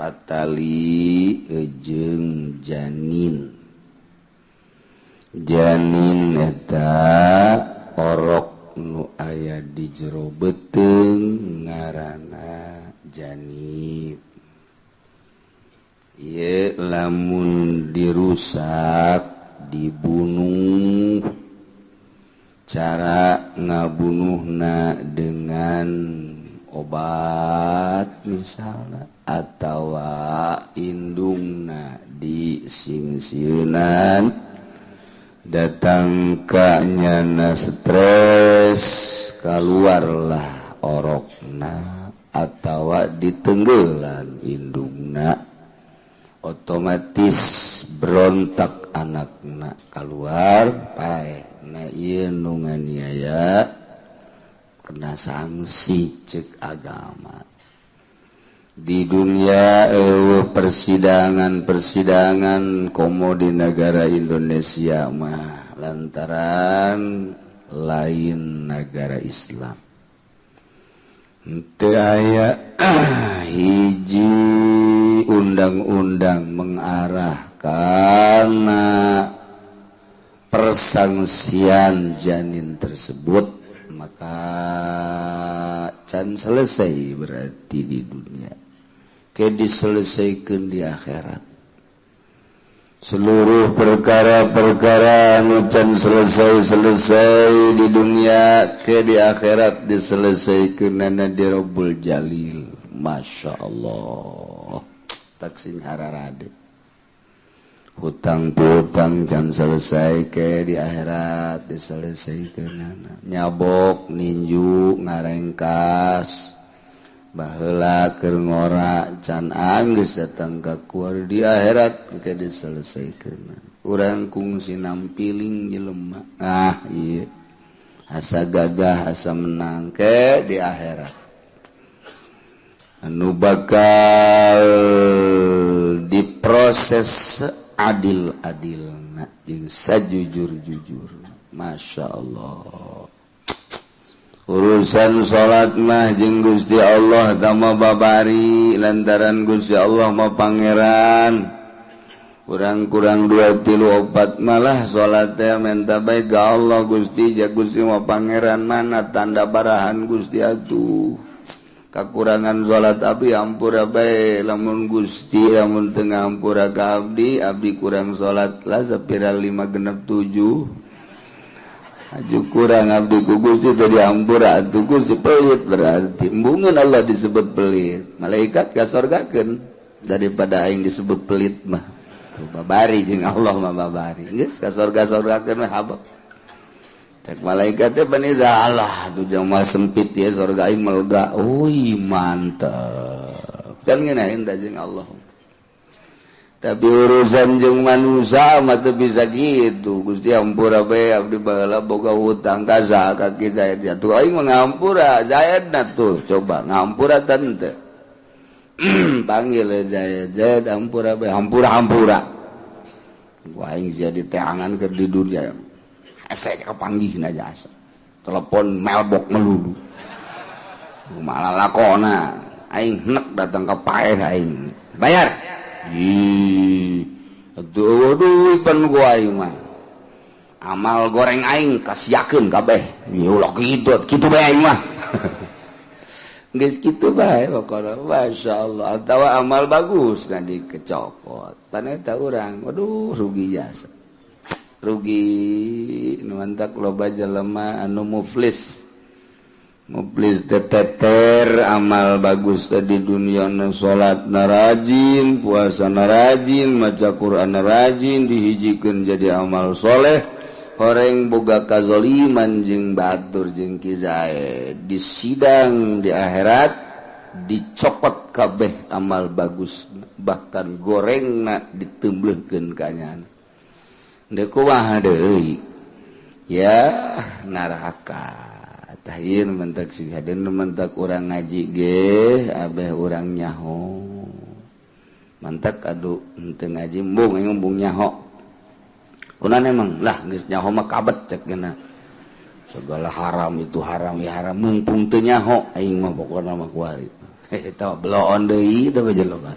Patali jeung janin. Janin eta orok nu aya di jero beuteung ngaranna janin. Ye lamun dirusak, dibunuh, cara ngabunuhna dengan obat misalnya atau indungna disingsieunan, datang ka nyana stres, keluarlah orokna atau ditenggelan indungna, otomatis berontak anakna keluar paeh. Nah, ieu nu nganiaya kena sanksi cek agama. Di dunia eueuh persidangan-persidangan komo di negara Indonesia mah, lantaran lain negara Islam. Teu aya hiji undang-undang mengarah kana persangsian janin tersebut, maka can selesai berarti di dunia, ke diselesaikan di akhirat. Seluruh perkara-perkara anu can selesai-selesai di dunia, ke di akhirat diselesaikan di Rabbul Jalil. Masya Allah, tak sing hararade. Hutang piutang can selesai, ke di akhirat diselesaikan. Nyabok ninju ngarengkas baheula keur ngora can anggeus datang ka kuar, di akhirat ke diselesaikan. Urang kungsi nampiling jelema, ah ieu asa gagah asa menang, ke di akhirat anu bakal diproses adil-adilna jeung sajujur-jujur. Masya Allah, urusan salat mah jeung Gusti Allah tama babari, lantaran Gusti Allah mah pangeran. Kurang kurang 2 3 4 malah salat teh menta bae ka Allah. Gusti ja Gusti mah pangeran, mana tanda barahan Gusti atuh. Kakurangan salat abdi ampura bae, lamun Gusti lamun teu ngampura ka abdi, abdi kurang salat lah sapira 5 6 7 aju kurang abdi ku Gusti teu diampura atuh. Gusti pelit berarti, embungeun Allah disebut pelit, malaikat kasorgakeun daripada aing disebut pelit mah. Tuh babari jeung Allah mah babari geus kasorga-sorgakeun mah habak. Cek malaikat teh bani Allah tuh jamal sempit ya sorga aing melega. Uy mantep kan ngeunaheun da jeung Allah. Tapi urusan jeung manusia mah teu bisa gitu. Gusti ampura bae abdi baheula boga hutang ka saha ka Ki Zaid atuh aing mah ngampura Zaidna tuh coba ngampura teu panggil Zaid, Zaid ampura bae, hampura hampura. Ku aing jadi teangan keur di dunia. Asa kepanggih aja asa. Telepon melbok melulu. Malah lakona aing henek datang ke paeh aing. Bayar. Ih, atuh duit pan gua aing mah. Amal goreng aing kasiakeun kabeh. Ulah kitu, kitu bae aing mah. Geus kitu bae pokona. Masyaallah, atawa amal bagus na dikecokot. Pan eta urang, waduh rugi jasa. Rugi nu mantak loba jelema anu muflis. Muflis teteter amal bagus tadi dunia na salat na rajin, puasa na rajin, maca Quran na rajin, dihijikeun jadi amal soleh. Horeng boga kazoliman jeung batur jeung Ki Zaid di sidang di akhirat dicokot kabeh amal bagus, bahkan gorengna ditemblekeun ka nyana. Deuk kumaha deui ya neraka. Tah ieu mentak sing hadeun mentak urang ngaji ge abeh urang nyaho. Mantak adu henteu ngaji embung aing embung nyaho. Kunan emang lah geus nyaho mah kabet cek geuna. Segala haram itu haram ya haram mumpung teu nyaho aing mah pokona mah kuari. Eta beloon deui teh jelema.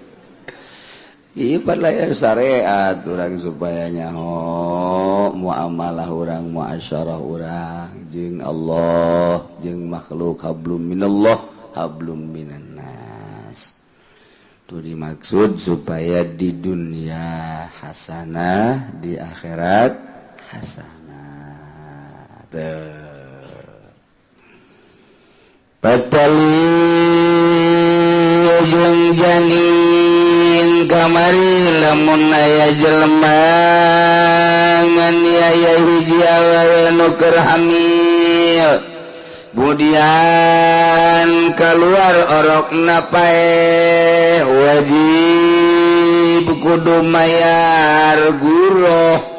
Ieu pada syariat urang supaya nyaho muamalah urang, muasyarah urang jeung Allah jeung makhluk, hablum minallah hablum minannas. Itu dimaksud supaya di dunia hasanah, di akhirat hasanah. Patali jeung janin kamari lamun aya jelema ngan aya hiji awewe nu keur hamil, budian keluar orokna paeh, wajib kudu mayar guro.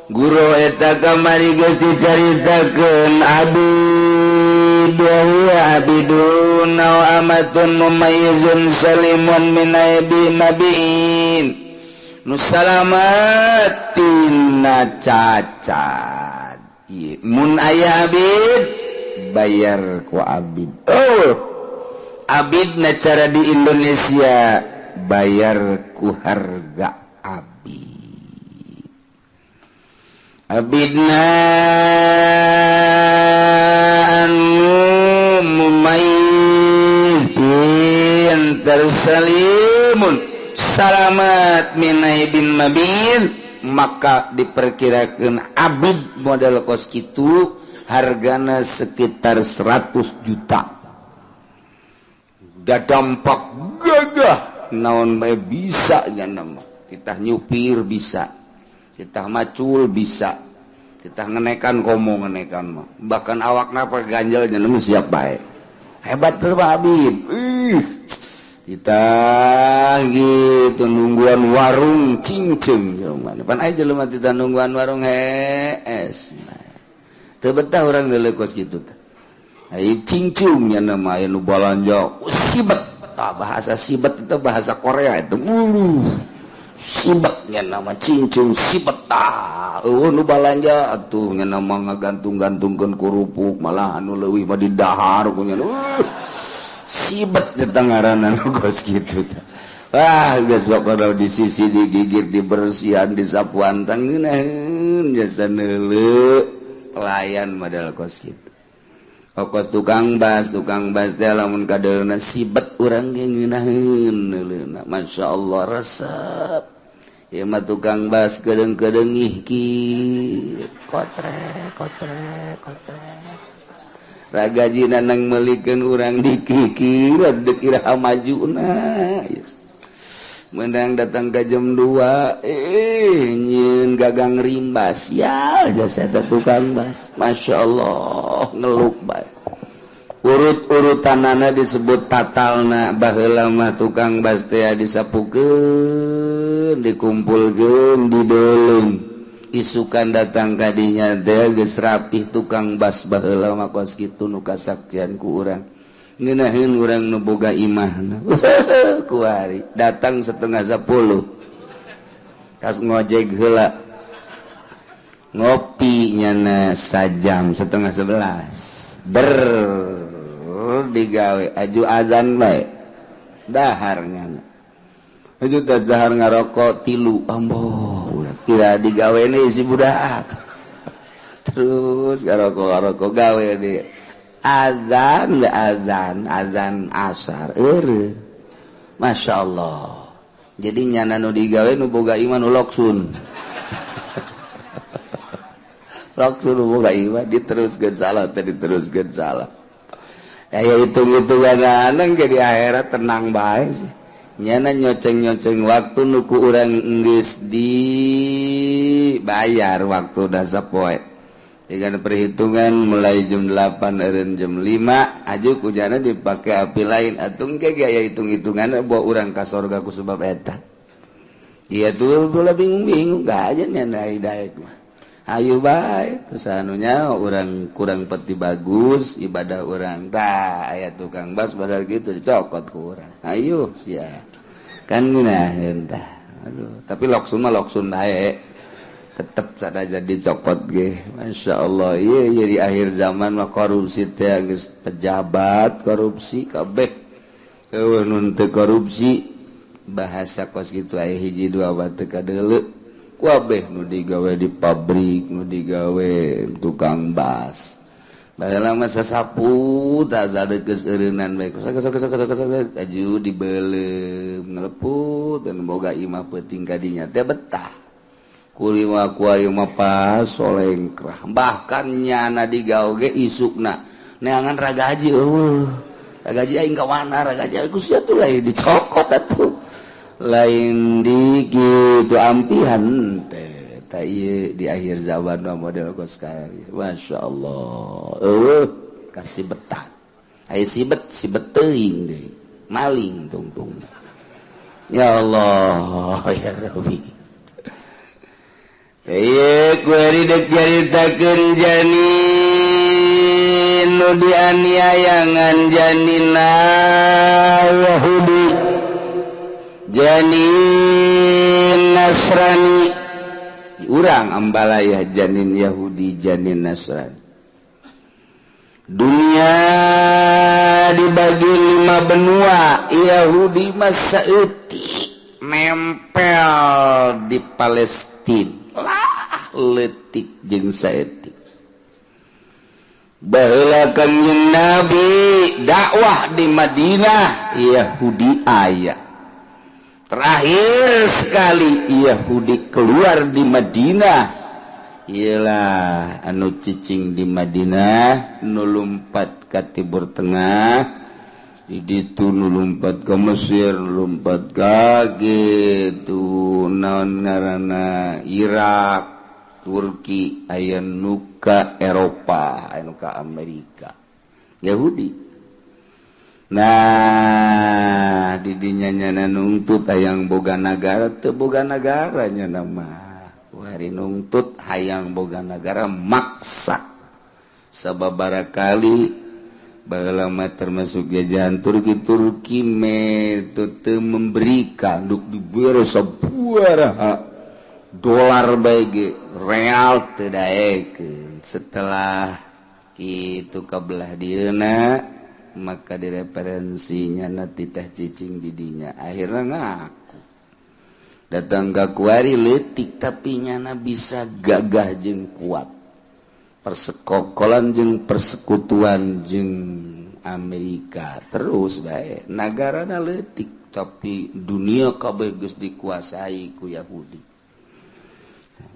Guro eta kamari geus dicaritakeun abid wa huwa abidun aw amatun mumayyizun salimun min aibi nabiin nu salamat tina cacat. Mun aya abid bayar ku abid. Oh, abid na cara di Indonesia bayar ku harga abid. Abidna anu mumayyiz pinter salimun salamat min aibin mabin, maka diperkirakan abid model kos kitu hargana sekitar 100 juta. Da dampak gagah naon bae bisa nya mah. Kita nyupir bisa, kita macul bisa, kita ngenekan komo ngenekan mah. Bahkan awakna apa ganjel nya siap bae. Hebat tuh Pak Habib. Ih, kita gitu nungguan warung cincing jelema. Pan aya jelema tita nungguan warung hees. Teu betah urang geuleuh kos kitu teh. Ai cincung nya nama aya nu balanja sibet. Tah bahasa sibet itu bahasa Korea itu. Uluh. Sibetnya nama cincung sibet tah. Eueuh nu balanja atuh nya nama ngagantung-gantungkeun kerupuk malah anu leuwih mah didahar ku nya. Sibet eta ngaranna nu kos kitu teh. Ah geus pokona di sisi digigit dibersihan disapuan tang ngeunaheun jasa neuleuh pelayan model kos kitu. Kos tukang bas teh lamun kadeulna sibet urang ge ngeunaheun neuleuna. Masya Allah resep. Ieu mah tukang bas kedeung-kedeung ih kieu. Kocrek kocrek kocrek. Ragajina nang meulikeun urang dikikir deuk iraha majuna. Yes. Menang datang ke jam 2 nyieun gagang rimbas ya jasa eta tukang bas. Masya Allah ngeluk bae. Urut-urutanana disebut tatalna. Baheula mah tukang bas teh disapukeun, dikumpulkeun, dideulung. Isukan datang kadinya teh geus rapih tukang bas baheula mah kos kitu nu kasaktian ku urang. Ngeunaheun urang nu boga imahna. Kuari datang 9:30 kas ngojek heula ngopi nyana sajam 10:30 ber digawe aju azan bae dahar nyana aju tas dahar ngarokok tilu amboh urang kira digawe ni si budak terus ngarokok gawe di azan azan azan asar eueuh. Masya Allah. Jadi nyana nu digawe nu boga iman nu loksun. Loksun nu boga iman diteruskeun salah teh diteruskeun salah. Aya hitung-hitungan ge di akhirat tenang bae sih. Nyana nyoceng-nyoceng waktu nu ku urang geus dibayar waktu da sapoe. Dengan perhitungan mulai jam 8 eureun jam 5 aju kujana dipake api lain atuh engke ge aya hitung-hitungan bawa urang ka sorga ku sebab eta. Ieu tuh bola bingung-bingung gaja nya daek mah. Ayo bae terus anunya urang kurang peti bagus ibadah urang tah aya tukang bas badal gitu dicokot ku urang. Ayo sia. Kan ngeunaheun tah. Aduh, tapi loksun mah loksun bae. Tetep sada jadi cokot ge. Masya Allah. Iya di akhir zaman mah korupsi teh geus pejabat korupsi kabeh. Eueuh nu teu korupsi Bahasa kos kitu aya hiji dua batu kadeuleu. Kabeh nu digawe di pabrik, nu digawe tukang bas. Baheula mah sasapu tah sadeukes eureunnan bae. Sok sok sok sok sok aju dibeuleum ngeleput dan boga imah peuting ka dinya teh betah. Kulima ku ayeuna mah pas solengkrah. Bahkan nyana digawe ge isukna neangan ragaji eueuh. Ragaji aing ka mana ragaji ku sia tuh lain dicokot atuh. Lain di gitu ampihan teh tah ieu di akhir zaman mah model kos kieu. Masya Allah. Eueuh kasih betah. Aya sibet sibet teuing deui. Maling tungtung. Ya Allah ya Rabbi. Ieu kuari dek nyaritakeun janin nu dianiayangan janina Yahudi, janin Nasrani. Urang ambalaya janin Yahudi, janin Nasrani. Dunia dibagi 5 benua. Yahudi mah saeutik nempel di Palestina. Lah leutik jeung saeutik. Baheula Kangjeng Nabi dakwah di Madinah, Yahudi aya. Terakhir sekali Yahudi keluar di Madinah, ialah anu cicing di Madinah nu lumpat ka Timur Tengah, di ditu nu lumpat ka Mesir, lumpat ka gitu naon ngaranna Irak, Turki, aya nu ka Eropa, aya nu ka Amerika. Yahudi. Nah, di dinya nyana nungtut hayang boga nagara, teu boga nagara nyana mah. Hari nungtut hayang boga nagara maksa. Sababaraha kali baheula mah termasuk jajahan Turki, Turki metode memberikan duk dibere sabaraha dolar bae ge real teu daekeun. Setelah kitu kabelah dieuna maka direferensinya nanti teh cicing didinya akhirnya ngaku datang ka kuari leutik tapi nyana bisa gagah jeung kuat persekokolan jeung persekutuan jeung Amerika terus bae nagarana leutik tapi dunia kabeh geus dikuasai ku Yahudi.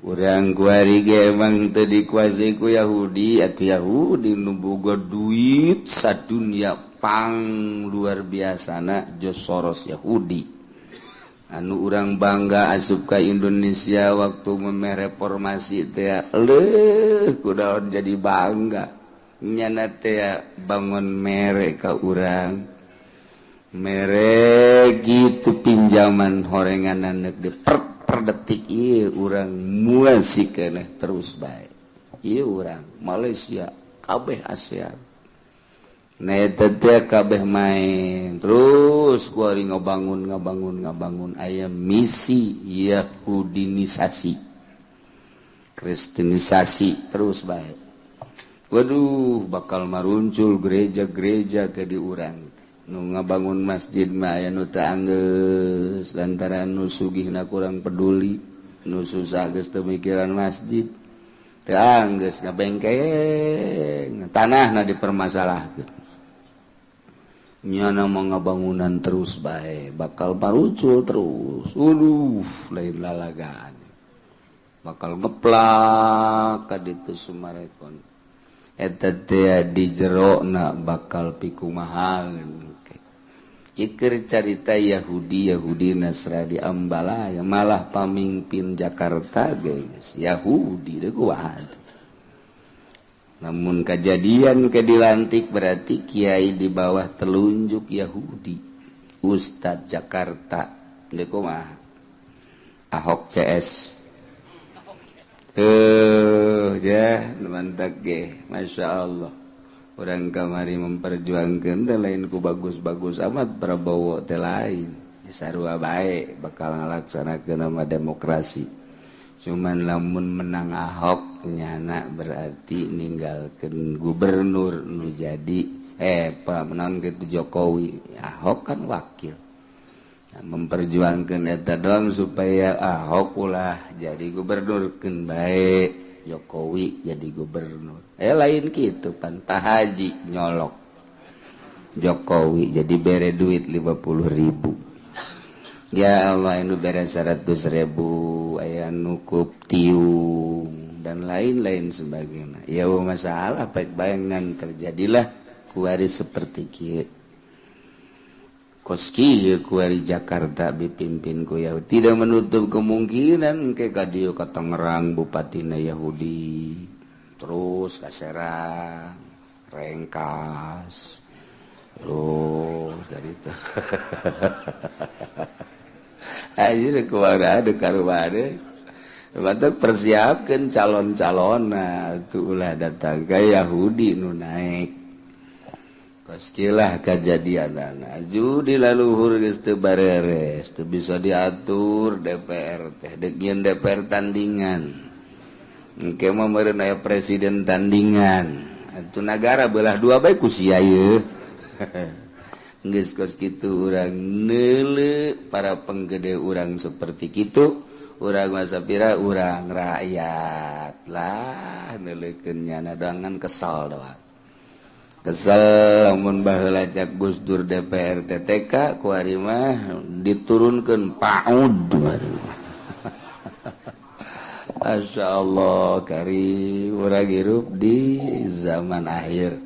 Urang kuari ge emang teu dikuasai ku Yahudi atuh Yahudi nu boga duit sadunia pang luar biasana George Soros Yahudi. Anu urang bangga asup ka Indonesia waktu memeh reformasi teh leuh kudaon jadi bangga. Nyana teh bangun mere ka urang. Mere gitu pinjaman horenganan di per detik ieu urang muasi keneh terus bae. Ieu urang Malaysia kabeh ASEAN. Nah eta teh kabeh main terus kuari ngabangun ngabangun ngabangun aya misi Yahudinisasi, Kristenisasi terus bae. Waduh bakal maruncul gereja-gereja ke di urang. Nu ngabangun masjid mah aya nu teu anggeus lantaran nu sugihna kurang peduli, nu susah geus teu mikiran masjid. Teu anggeus ngabengkeng, tanahna dipermasalahkeun. Nyana mau ngabangunan terus bae, bakal maruncul terus. Waduh, lain lalagaan. Bakal ngeplak ka ditu Sumarekon. Eta teh di jerona bakal pikumahan. Iker carita Yahudi Yahudi Nasrani Ambalaya malah pamimpin Jakarta guys Yahudi deh kuat. Namun kejadian ke dilantik berarti kiai di bawah telunjuk Yahudi Ustadz Jakarta deh kumaha Ahok CS ya mantap ge Masya Allah. Orang kamari memperjuangkan teh lain ku bagus-bagus amat Prabowo teh lain sarua bae bakal ngalaksanakeun nama demokrasi. Cuman lamun menang Ahok nyana berarti ninggalkeun gubernur nu jadi menang gitu Jokowi. Ahok kan wakil. Nah, memperjuangkan eta doang supaya Ahok ulah jadi gubernur, keun bae Jokowi jadi gubernur. Lain kitu pan, Pak Haji nyolok Jokowi jadi bere duit 50.000. Ya Allah, anu bere 100.000, aya nukup tiung dan lain-lain sebagainya. Ya masalah baik bayangan terjadilah kuari seperti kieu. Kos kieu kuari Jakarta dipimpin ku Yahudi. Tidak menutup kemungkinan ke ka dieu ka Tangerang bupatina Yahudi, terus ka Serang, Rengkas, terus dari itu. Aja kuara ada karuade. Mantap persiapkan calon-calon, nah itu ulah datang ke Yahudi nu naik. Koskilah kejadian judi laluhur geus teu bareres, teu bisa diatur DPR teh, dek nyieun DPR tandingan. Engke mah meureun aya presiden tandingan. Atuh nagara belah dua bae ku sia ieu. Geus kos kitu urang neuleu para penggede urang seperti kitu, urang masa pira urang rakyat lah neuleukeun nyana doangan kesal doang. Kesel lamun baheula cak Gus Dur DPR TTK kuari mah diturunkeun PAUD. Masya Allah kari urang hirup di zaman akhir.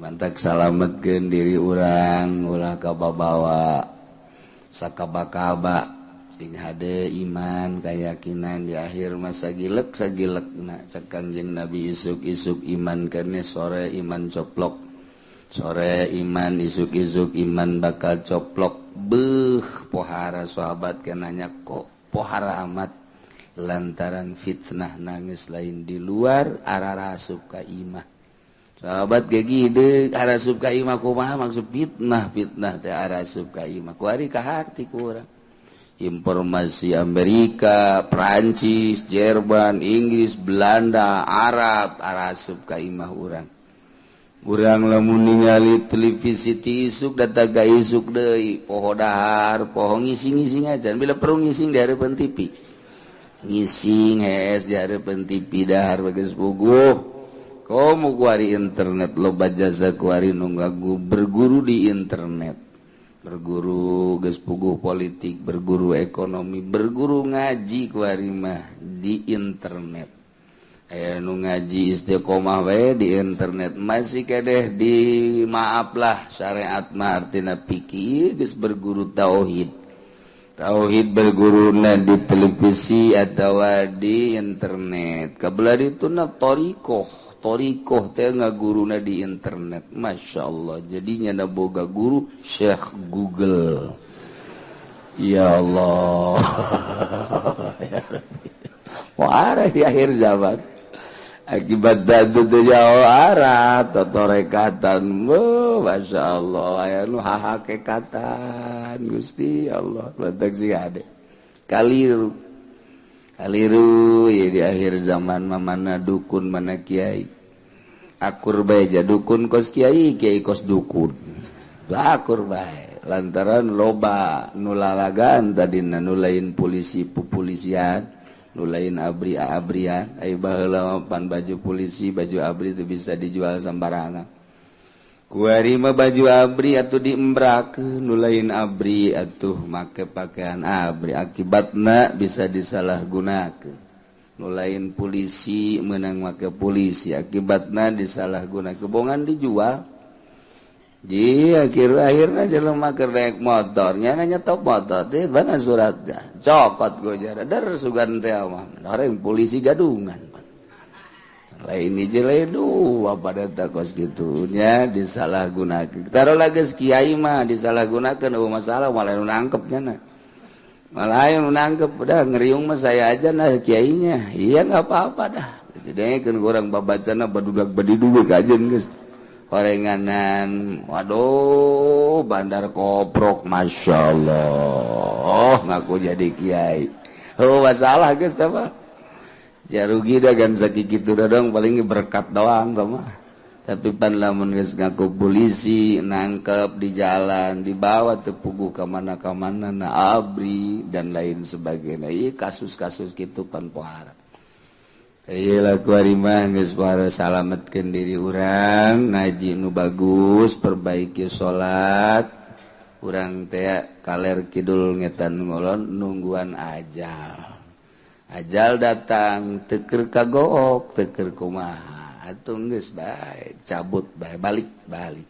Mantak salametkeun diri urang ulah kababawa sakaba-kaba sing hade iman keyakinan di akhir masa gilek sagilekna cek Kangjeng Nabi isuk-isuk iman kene sore iman coplok, sore iman isuk-isuk iman bakal coplok. Beuh pohara sahabat kenanya kok pohara amat lantaran fitnah nangis lain di luar arah asup ka imah. Sahabat gege arah asup ka imah kumaha maksud fitnah, fitnah teh arah asup ka imah kuari ka harti ku urang. Informasi Amerika, Prancis, Jerman, Inggris, Belanda, Arab arasup ka imah urang. Urang lamun ningali televisi ti isuk datang ka isuk deui, poho dahar, poho ngising-ngising aja. Bila perlu ngising di hareupeun TV. Ngising hees di hareupeun TV dahar bagus puguh. Komo kuari internet loba jasa kuari nu ngagu berguru di internet. Berguru geus puguh politik, berguru ekonomi, berguru ngaji kuari mah di internet. Aya nu ngaji istiqomah we di internet masih kedeh di maaf lah syariat mah artina pikir geus berguru tauhid. Tauhid berguruna di televisi atawa di internet. Kabelah dituna thoriqoh. Thoriqoh teh ngaguruna di internet. Masya Allah. Jadinya na boga guru Syekh Google. Ya Allah. Ya Rabbi. Wah, di akhir zaman. Akibat dadu teh jauh arah totorekatan. Masya Allah. Aya nu hahakekatan. Gusti Allah. Lantak sih ade. Kaliru. Kaliru ya di akhir zaman mah mana dukun mana kiai. Akur bae ja dukun kos kiai, kiai kos dukun. Akur bae lantaran loba nu lalagan tadina nu lain polisi pupolisian, nu lain abri abrian. Ai baheula mah pan baju polisi, baju abri itu bisa dijual sembarangan. Kuari mah baju abri atuh diembrakeun, nu lain abri atuh make pakaian abri akibatna bisa disalahgunakeun. Nu lain polisi meunang make polisi akibatna disalahgunakeun, kebongan dijual. Di akhir-akhirna jelema keur naik motor nya nyetop motor teh mana suratnya cokot gojara der sugan teh mah orang polisi gadungan. Lain hiji lain dua pada takos gitunya disalahgunakeun. Taruh geus kiai mah disalahgunakeun eueuh masalah malah nu nangkep nya na. Malah nu nangkep udah ngeriung mah saya aja nah kiainya. Iya enggak apa-apa dah. Jadi keun urang babacana badudak badiduga kajen geus. Horenganan waduh bandar koprok masyaallah ngaku jadi kiai. Oh masalah geus teh mah. Ya rugi dah gan sakitu dong paling berkat doang mah. Tapi pan lamun geus ngaku polisi nangkep di jalan dibawa teu puguh ka mana-kamana na abri dan lain sebagainya. Ieu kasus-kasus kitu pan pohara. Ieu laku ari mah geus pohara salametkeun diri urang, ngaji nu bagus, perbaiki salat. Urang teh kaler kidul ngetan ngolon nungguan ajal. Ajal datang teu keur kagook, teu keur kumaha. Atuh geus bae cabut bae balik-balik.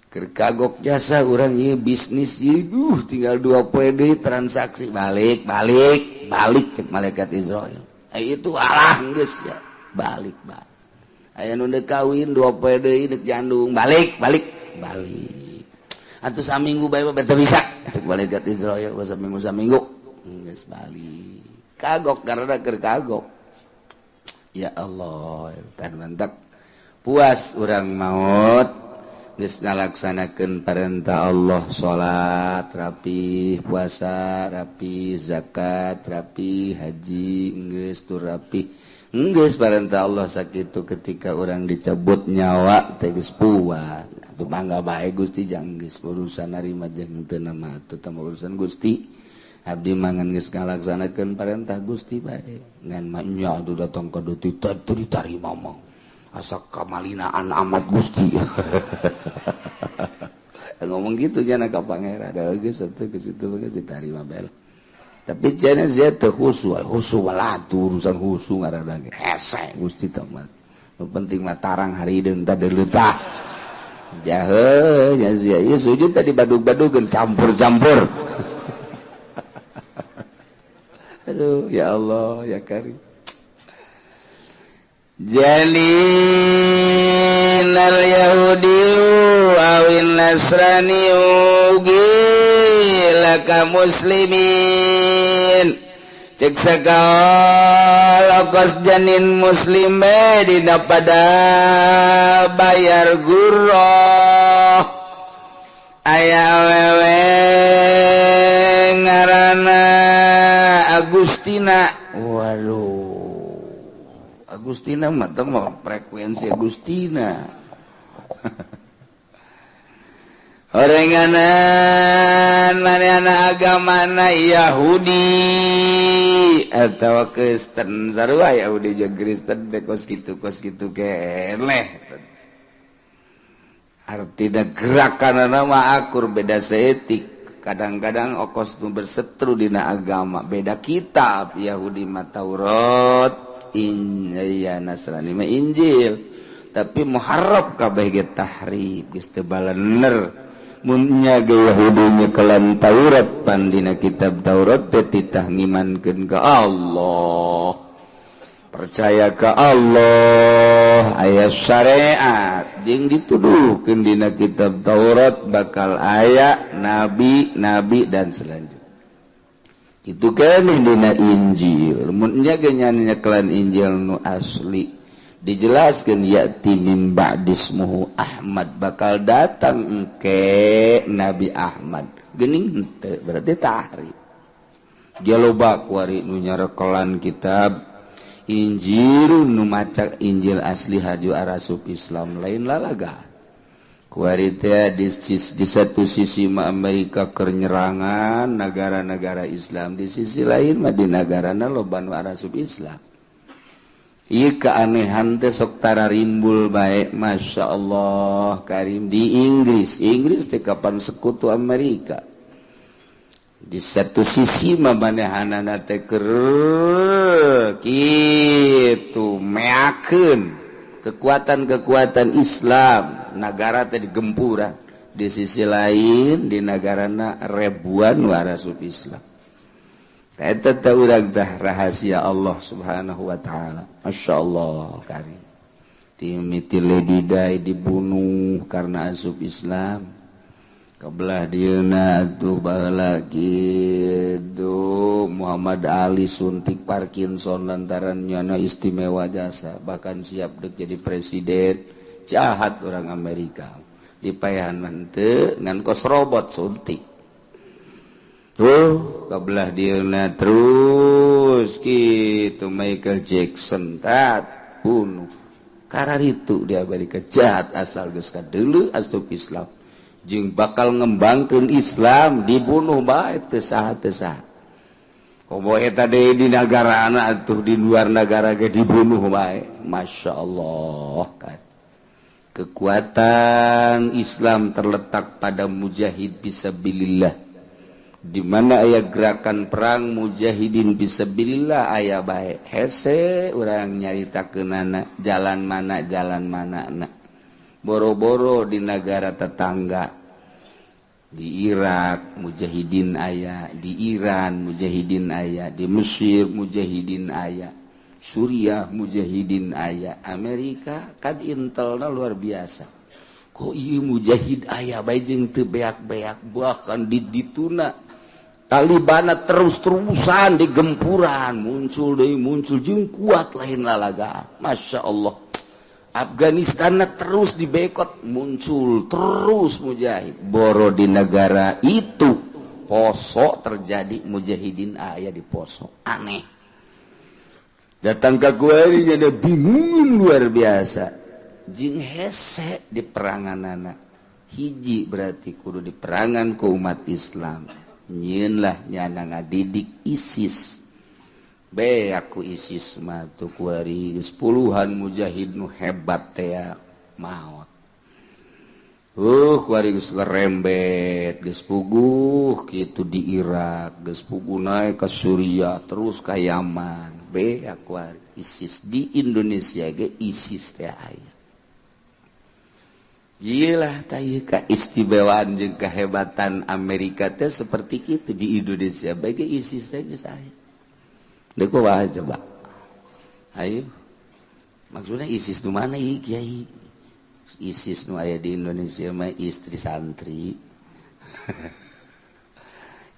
Keur kagok jasa urang ieu bisnis ieu duh tinggal 2 poe deui transaksi balik balik balik cek malaikat Israil. Itu alah geus ya balik bae. Aya nu deuk kawin 2 poe deui deuk jandung balik balik balik. Atuh saminggu bae mah teu bisa cek malaikat Israil saminggu saminggu geus balik. Kagok karena keur kagok. Ya Allah, tan mantak puas urang maut geus ngalaksanakeun perintah Allah, salat rapi, puasa rapi, zakat rapi, haji geus tur rapi. Geus perintah Allah sakitu ketika urang dicabut nyawa teh geus puas. Atuh mangga bae Gusti jang geus urusan narima jeung teu nama atuh tah urusan Gusti. Abdi mangan geus ngalaksanakeun parentah Gusti bae ngan mah nya atuh datang ka ditu teu ditarima mah asa kamalinaan amat Gusti. Ngomong gitu nya ka pangeran da geus atuh geus itu geus ditarima bae. Tapi cenah sia teu khusu, khusu walatu urusan khusu ngaranna ge hese Gusti teh mah. Nu penting mah tarang harideung teh deuleuh. Jahe nya sia ieu sujud tadi badug-badugeun campur-campur. Aduh, ya Allah, ya Karim. Jalin al-Yahudi awin Nasrani gila ka muslimin. Cek sagala kos janin muslim dina pada bayar gurah. Aya awewe ngaranna Agustina. Waduh, Agustina mah teh mah frekuensi Agustina. Orenganan manehna agamana Yahudi atawa Kristen, sarua Yahudi jeung Kristen teh kos kitu keneh. Artina gerakanana mah akur beda seetik. Kadang-kadang okos nu bersetru dina agama beda kitab. Yahudi mah Taurat, ya Nasrani mah Injil. Tapi muharraf kabeh ge tahrif geus teu balener. Mun nya ge Yahudi nyekelan Taurat pan dina kitab Taurat teh titah ngimankeun ka Allah. Percaya ka Allah aya syariat jeung dituduhkeun dina kitab Taurat bakal aya nabi-nabi dan selanjutnya. Itu keneh dina Injil. Mun nya ge nyekelan Injil nu asli dijelaskeun ya'ti min ba'dismuhu Ahmad bakal datang engke Nabi Ahmad. Geuning henteu berarti tahrif. Dia loba kuari nu nyarekelan kitab Injil nu maca Injil asli haju arasup Islam lain lalaga. Kuari teh di satu sisi mah Amerika keur nyerangan negara-negara Islam, di sisi lain mah di nagarana loba nu arasup Islam. Ieu keanehan teh sok tararimbul bae Masya Allah Karim di Inggris. Inggris teh kapan sekutu Amerika. Di satu sisi mah manehanana teh keur kitu meakeun kekuatan-kekuatan Islam, nagara teh digempuran. Di sisi lain di nagarana ribuan warasup Islam. Eta teh urang teh rahasia Allah Subhanahu wa taala. Masyaallah karim. Timiti Lady Di dibunuh karena asup Islam. Kebelah dieuna atuh baheula kitu Muhammad Ali suntik Parkinson lantaran nyana istimewa jasa, bahkan siap dek jadi presiden. Jahat orang Amerika. Dipayahan mah henteu ngan kos robot suntik. Tuh kebelah dieuna terus kitu Michael Jackson tat bunuh. Kararitu di Amerika jahat asal geus kadeuleu asup Islam jeung bakal ngembangkeun Islam dibunuh bae teu saha teu saha. Komo eta deui di negara anak atuh di luar negara ge dibunuh bae. Masya Allah kan. Kekuatan Islam terletak pada mujahid fisabilillah. Di mana aya gerakan perang mujahidin fisabilillah aya bae. Hese urang nyaritakeunana jalan mana na. Boro-boro di negara tetangga. Di Irak mujahidin aya, di Iran mujahidin aya, di Mesir mujahidin aya, Suriah mujahidin aya, Amerika kan intelna luar biasa. Kok ieu mujahid aya bae jeung teu beak-beak bahkan di dituna Talibana terus-terusan di gempuran muncul deui muncul jeung kuat lain lalaga. Masya Allah. Afghanistan terus dibekot muncul terus mujahid. Boro di negara itu Poso terjadi mujahidin aya di Poso. Aneh. Datang ke gue jadi bingung luar biasa. Jeung hese di peranganana. Hiji berarti kudu di perangan ke umat Islam. Nyieun lah nyana ngadidik ISIS. Be aku ISIS mah tuh kuari geus puluhan mujahid nu hebat teh maot. Kuari geus ngerembet, geus puguh kitu di Irak, geus puguh naik ke Suriah terus ka Yaman. Be aku ISIS di Indonesia ge ISIS teh aya. Gila tah keistimewaan jeung kehebatan Amerika teh seperti kitu di Indonesia bae ge ISIS teh geus aya. Deuk kumaha coba? Ayo. Maksudnya ISIS nu mana ieu kiai? ISIS nu aya di Indonesia mah istri santri.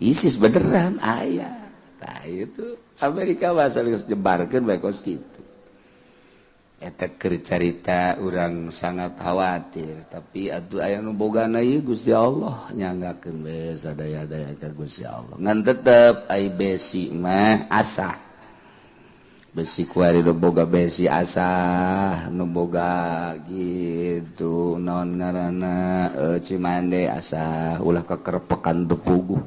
ISIS beneran aya. Tah itu Amerika bahasa geus nyebarkeun bae kos kitu. Eta keur carita urang sangat khawatir, tapi atuh aya nu bogana ieu Gusti Allah nyanggakeun we sadaya-daya ka Gusti Allah. Ngan tetep ai besi mah asah. Besi kuari nu boga besi asah, nu boga gitu naon ngaranna Cimande asah ulah kekerpekan bepuguh.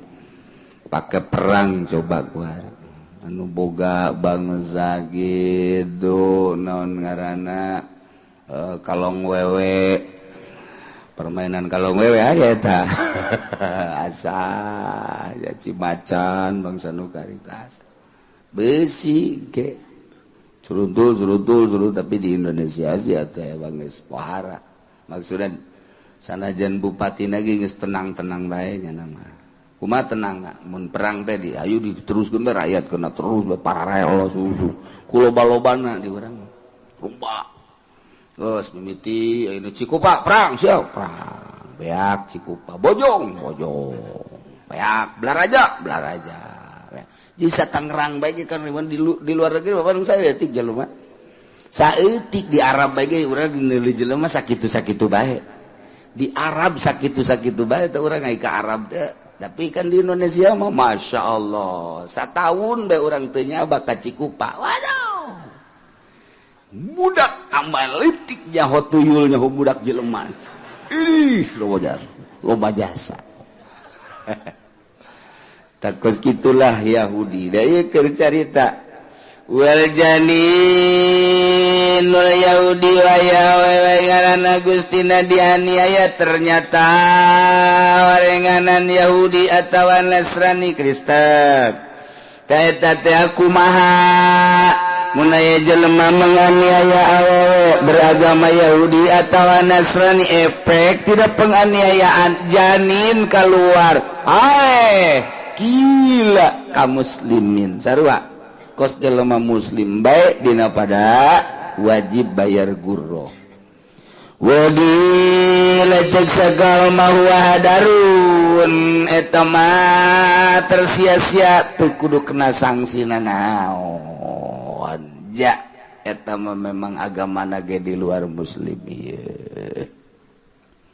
Pake perang coba kuari. Anu boga bangsa gitu naon ngaranna kalong wewe permainan kalong wewe aya eta asa ya cimacan bangsa nu karita besi ge curuntul curuntul curuntul tapi di Indonesia sih atuh bang geus pohara maksudna sanajan bupati lagi geus tenang-tenang bae nya mah. Kumaha tenang mun perang teh di ayo diteruskeun bae rakyat kena terus bae pararel susu ku loba-lobana di urang loba geus mimiti ayeuna Cikupa perang siap perang beak Cikupa Bojong Bojong beak Belaraja Belaraja jadi Tangerang bae kan di luar negeri bapak saeutik jelema saeutik di Arab bae ge urang meuli jelema sakitu-sakitu bae di Arab sakitu-sakitu bae teh urang ai ka Arab teh. Tapi kan di Indonesia mah Masya Allah satahun bae urang teu nyaba ka Cikupa. Waduh. Budak amalitik nyaho tuyul nyaho budak jelema. Ih, loba jasa. Takos kitulah Yahudi. Da ieu keur carita. Wal janinul Yahudi wa ya ngaranna Gustina dianiaya ternyata warenganan Yahudi atawa Nasrani Kristen. Eta teh kumaha mun aya jelema menganiaya awewe beragama Yahudi atawa Nasrani efek tidak penganiayaan janin keluar. Ae gila ka muslimin sarua. Kos jelema muslim bae dina pada wajib bayar gurro. Wadi lecek sagal mahuwa hadarun eta mah tersia-sia teu kudu kena sanksi naon. Ja eta mah memang agamana ge di luar muslim ieu.